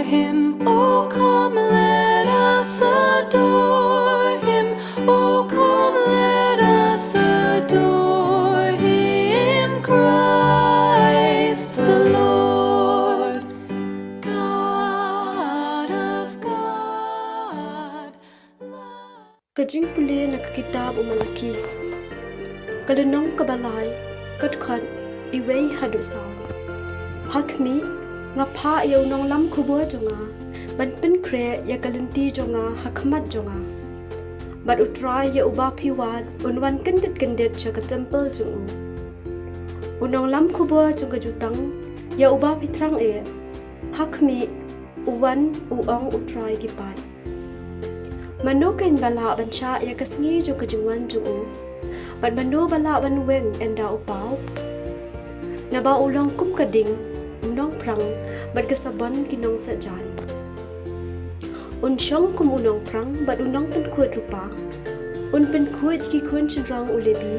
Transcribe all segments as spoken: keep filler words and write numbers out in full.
Him, oh come, let us adore him. Oh come, let us adore him, Christ the Lord, God of God. Ka jingpule na ka kitab u Malaki. Ka lynnong kaba lai, ka dkhot iwei haduh saw. Ha khmih, nga phah ïa u nonglam khubor jong nga ban pynkhreh ïa ka lynti jong nga ha khmat jong nga. Bad U Trai ïa uba phi wad un wan kyndit kyndit sha ka templ jong u. U nonglam khubor jong ka jutang ïa uba phi thrang eh, ha khmih, u wan, u ong U Trai ki paid. Mano keiñ ba lah ban shah ïa ka sngi jong ka jingwan jong u? Bad mano ba lah ban weng ynda u paw? Naba u long kum ka ding, u nongphrang, bad ka sabon ki nongsaitjaiñ. Un shong kum u nongphrang bad u nongpynkhuid rupa. Un pynkhuid ki khun shynrang u Lebi,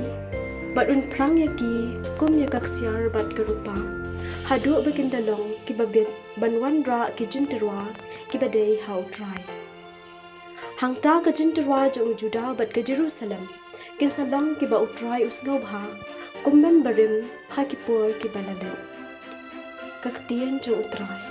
bad un phrang ïa ki kum ïa ka ksiar bad ka rupa, haduh ba kin da long kiba bit ban wanrah ki jingtyrwa kiba dei ha U Trai. Hangta ka jingtyrwa jong u Juda bad ka Jerusalem kin sa long kiba U Trai u sngewbha, kum ban barim ha ki por kiba la leit. Ka ktien jong U Trai.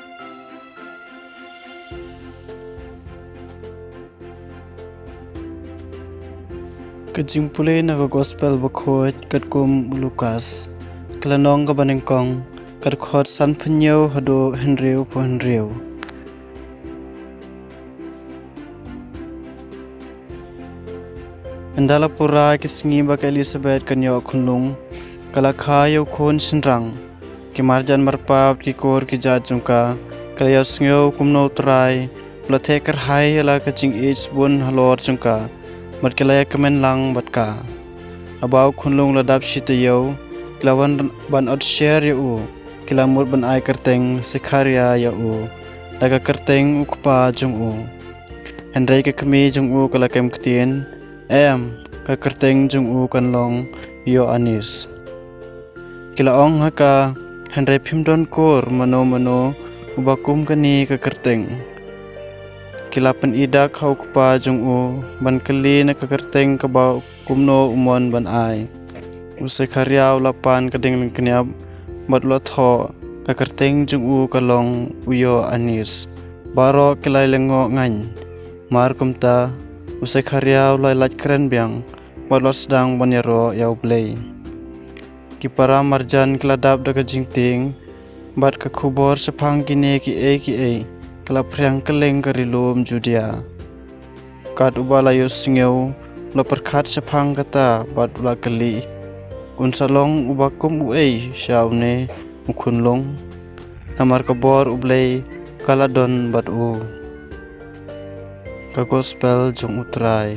Ka jingpule na ka Gospel bakhuid katkum u Lukas. Ka lynnong kaba nyngkong, ka dkhot sanphew hynñiew haduh hynriewphew hynriew. Ynda la pura ki sngi ba ka Elisabet kan ïoh khunlung, ka la kha ïa u khun shynrang. Ki marjan marpa bad ki kur ki jait jong ka, ki la ïohsngew kumno U Trai u la theh kyrhai ïa la ka jingïeit sbun halor jong ka, bad ki la ïakmen lang bad ka. Haba u khunlung la dap shi taïew, ki la wan ban ot sher ïa u, ki la mut ban ai kyrteng Sekharia ïa u, da ka kyrteng u kpa jong u. Hynrei ka kmie jong u ka la kem ktien, em, ka kyrteng jong u kan long Ïoannis. Ki la ong ha ka, hynrei phim don kur mano mano uba kum kane ka kyrteng. Ki la pyni dak ha u kpa jong u, ban kylli na ka kyrteng kaba kumno u mon ban ai. U Sekharia u la pan ka ding lyngkniap, bad u la thoh, ka kyrteng jong u ka long u Ïoannis. Baroh ki la ïalyngngoh ngaiñ. Mar kumta, u Sekharia u la lait kren biang, bad u la sdang ban ïaroh ïa U Blei. Ki para marjan ki la dap da ka jingtieng, bad ka khubor shaphang kine kiei kiei ka la phriang kylleng ka ri lum Judia. Kat uba la ïohsngew, u la pyrkhat shaphang kata bad u la kylli, un sa long uba kum uei sha une u khunlung? Namar ka bor U Blei ka la don bad u. Ka Gospel jong U Trai.